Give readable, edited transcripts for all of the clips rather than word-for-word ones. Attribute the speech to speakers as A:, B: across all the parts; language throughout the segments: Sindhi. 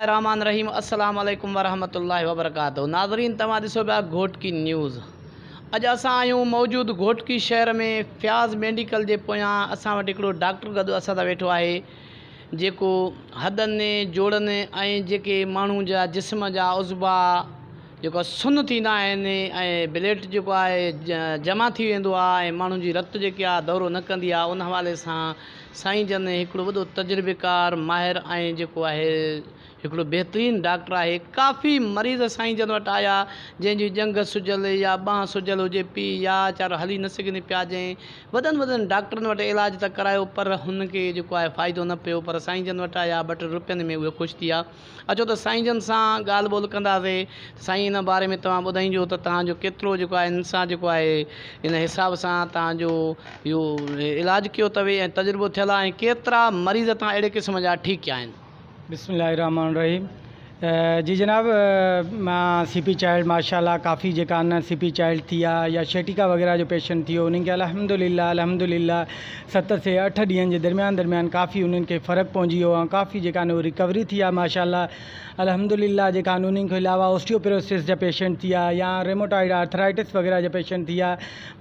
A: الرحمٰن الرحيم السلام عليڪم ورحمة الله وبرڪاته ناظرين توهان ڏسو پيا گهوٽڪي نيوز اڄ اسان آهيون موجود گهوٽڪي شهر ۾ فياض ميڊيڪل جي پويان اسان وٽ هڪڙو ڊاڪٽر گڏ اسان سان ويٺو آهي جيڪو هڏن جوڙن ۽ جيڪي ماڻهو جا جسم جا عضوا جيڪو سن ٿيندا آهن ۽ بليڊ جيڪو آهي جمع ٿي ويندو آهي ۽ ماڻهو جي رت جيڪي آهي دورو نه ڪندي آهي ان حوالي سان سائين جن هڪڙو وڏو تجربيڪار، ماهر ۽ جيڪو آهي هڪڙو بهترين ڊاڪٽر آهي. ڪافي مريض سائين جن وٽ آيا جنهن جي ڄنگهه سجل يا ٻانهن سجل هجي پي يا ويچارو هلي نه سگهن پيا جنهن وڏن وڏن ڊاڪٽرن وٽ علاج ته ڪرايو پر هن کي جيڪو آهي فائدو نه پيو پر سائين جن وٽ آيا ٻه ٽي روپين ۾ اهي خوش ٿي ويا. اچو ته سائين جن سان ڳالهه ٻولهه ڪنداسي ته سائين ان باري ۾ توهان ٻڌائينجو ته توهان جو ڪيترو جيڪو آهي ان سان جيڪو آهي ان حساب سان توهان جو اهو علاج ڪيو اٿوي ۽ تجربو ٿيل آهي ۽ ڪيترا مريض توهان اهڙي قسم جا ٺيڪ ڪيا آهن.
B: بسم الله الرحمٰن الرحيم جي جناب مان سي پي چائلڊ ماشاء الله ڪافي جيڪا آهن سي پي چائلڊ ٿي ويا يا شيٽيڪا وغيره جو پيشنٽ ٿي ويو انهن کي الحمد لله الحمد لله ست سي اٺ ڏينهن جي درميان درميان ڪافي انهن کي فرق پهچي ويو ۽ ڪافي جيڪا آهن ريڪوري ٿي آهي ماشاء الله الحمد لله جيڪا آهن انهن کان علاوه اوسٽيوپروسس جا پيشنٽ ٿي ويا يا ريموٽائڊ آرٿرائٽس وغيره جا پيشنٽ ٿي ويا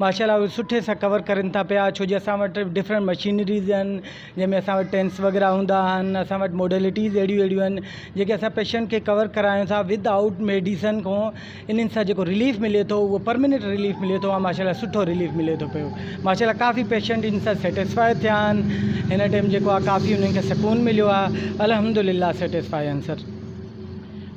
B: ماشاء الله اهي سٺي سان ڪور ڪرن ٿا پيا ڇو جو اسان وٽ ڊفرنٽ مشينريز آهن جنهن ۾ اسان وٽ ٽينس وغيره هوندا آهن اسان وٽ موڊلٽيز اهڙيون اهڙيون آهن جيڪي اسان پيشنٽ کي ڪور ڪرايون ٿا ود آئوٽ ميڊيسن کان انهن سان جيڪو رليف ملي ٿو اهو پرماننٽ رليف ملي ٿو ۽ ماشاء الله سٺو رليف ملي ٿو پيو ماشاء الله ڪافي پيشنٽ ان سان سيٽسفائي ٿيا آهن هن ٽائيم جيڪو آهي ڪافي انهن کي سڪون مليو آهي الحمد لله سيٽسفائي آهن سر.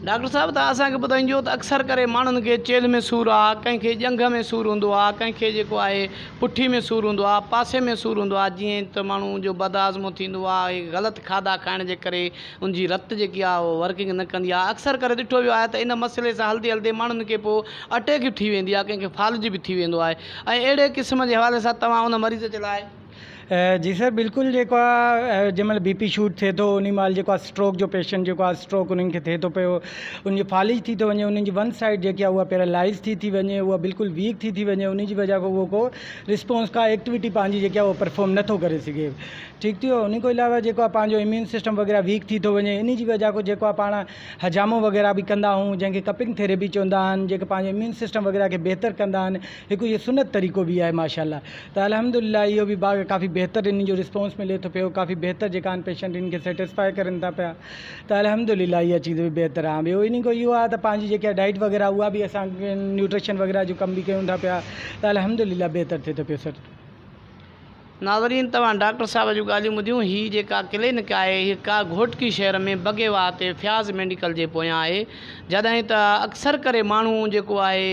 A: ڊاڪٽر صاحب توهان اسان کي ٻڌائينجو ته اڪثر ڪري ماڻهن کي چيلهه ۾ سور آ ڪنهن کي ڄنگهه ۾ سور هوندو آ ڪنهن کي جيڪو آهي پٺي ۾ سور هوندو آ پاسي ۾ سور هوندو آ جيئن ته ماڻهو جو بدهاضمو ٿيندو آ غلط کاڌا کائڻ جي ڪري ان جي رت جيڪي آهي اها ورڪنگ نه ڪندي آهي اڪثر ڪري ڏٺو ويو آهي ته ان مسئلي سان هلندي هلندي ماڻهن کي پوء اٽيڪ به ٿي ويندي آهي ڪنهن کي فالج به ٿي ويندو آهي ۽ اهڙي قسم جي حوالي سان توهان ان مريض جي لاء.
B: جي سر بلڪل جيڪو آهي جنهن مهل بي پي شوٽ ٿئي ٿو انهي مهل جيڪو آهي اسٽروڪ جو پيشنٽ جيڪو آهي اسٽروڪ انهن کي ٿئي ٿو پيو ان جو فالج ٿي ٿو وڃي انهن جي ون سائيڊ جيڪي آهي اها پيرالائز ٿي ٿي وڃي اها بلڪل ويڪ ٿي ٿي وڃي انهي جي وجه کان اهو ڪو رسپانس ڪا ايڪٽيوٽي پنهنجي جيڪي آهي اها پرفارم نٿو ڪري سگهي ٺيڪ ٿي ويو انهي کان علاوه جيڪو آهي پنهنجو اميون سسٽم وغيره ويڪ ٿي ٿو وڃي انهي جي وجه کان جيڪو آهي پاڻ حجامو وغيره به ڪندا آهيون جنهن کي ڪپنگ ٿيريپي چوندا آهن جيڪي پنهنجو اميون سسٽم وغيره کي بهتر ڪندا آهن هڪ اهو سنت طريقو به آهي ماشاء الله ته الحمد لله اهو به باغ ڪافي بهتر انهي جو رسپانس ملي ٿو پيو ڪافي بهتر جيڪا آهن پيشنٽ انهن کي سيٽسفائي ڪرن ٿا پيا ته الحمد لله اها چيز به بهتر آهي ٻيو انهي کان اهو آهي ته پنهنجي جيڪا ڊائيٽ وغيره اها به اسان نيوٽريشن وغيره جو ڪم به ڪيون ٿا پيا ته الحمد لله بهتر ٿئي ٿو پيو سر.
A: ناظرين توهان ڊاڪٽر صاحب جون ڳالهيون ٻڌيون هي جيڪا ڪلينڪ آهي هي ڪا گهوٽڪي شهر ۾ بگي واهه تي فياض ميڊيڪل جي پويان آهي جڏهن ته اڪثر ڪري ماڻهو جيڪو آهي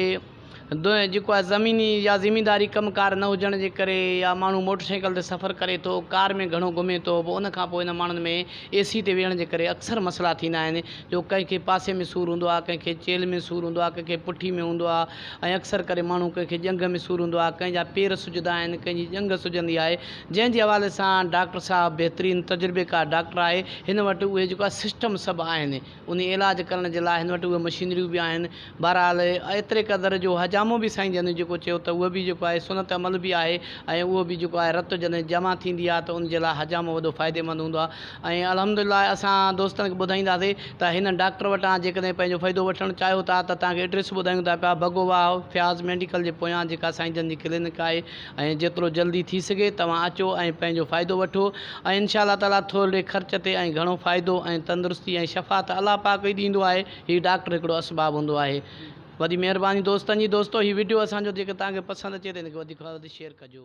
A: جيڪو آهي زميني يا زمينداري ڪم ڪار نه هجڻ جي ڪري يا ماڻهو موٽر سائيڪل تي سفر ڪري ٿو ڪار ۾ گهڻو گهمي ٿو پوء ان کان پوء ان ماڻهن ۾ اي سي تي ويهڻ جي ڪري اڪثر مسئلا ٿيندا آهن جو ڪنهن کي پاسي ۾ سور هوندو آهي ڪنهن کي چيلهه ۾ سور هوندو آهي ڪنهن کي پٺي ۾ هوندو آهي ۽ اڪثر ڪري ماڻهو ڪنهن کي ڄنگهه ۾ سور هوندو آهي، ڪنهن جا پير سجدا آهن، ڪنهن جي ڄنگهه سجندي آهي، جنهن جي حوالي سان ڊاڪٽر صاحب بهترين تجربيڪار ڊاڪٽر آهي، هن وٽ اهي جيڪو آهي سسٽم سڀ آهن، انهي علاج ڪرڻ جي لاء هن وٽ اهي مشينريون به آهن، بهرحال ايتري قدر جو حجامو به سائين جن جيڪو چيو ته اهو به جيڪو آهي سنت عمل به آهي ۽ اهو به جيڪو آهي رت جڏهن جمع ٿيندي آهي ته ان جي لاء حجامو وڏو فائديمند هوندو آهي ۽ الحمدلله اسان دوستن کي ٻڌائينداسين ته هن ڊاڪٽر وٽان جيڪڏهن پنهنجو فائدو وٺڻ چاهيو ٿا ته توهان کي ايڊريس ٻڌايون ٿا پيا بگو واهه فياض ميڊيڪل جي پويان جيڪا سائين جن جي ڪلينڪ آهي ۽ جيترو جلدي ٿي سگهي توهان اچو ۽ پنهنجو فائدو وٺو ۽ انشاء الله تعالي ٿورڙي خرچ تي ۽ گهڻو فائدو ۽ تندرستي ۽ شفا ته الله پاڪ ئي ڏيندو آهي هي ڊاڪٽر هڪڙو اسباب هوندو آهي وڏي مهرباني دوستن جي دوستو هي وڊيو اسان جو جيڪڏهن توهان کي پسند اچي ته هن کي وڌيڪ کان وڌيڪ شيئر ڪجو.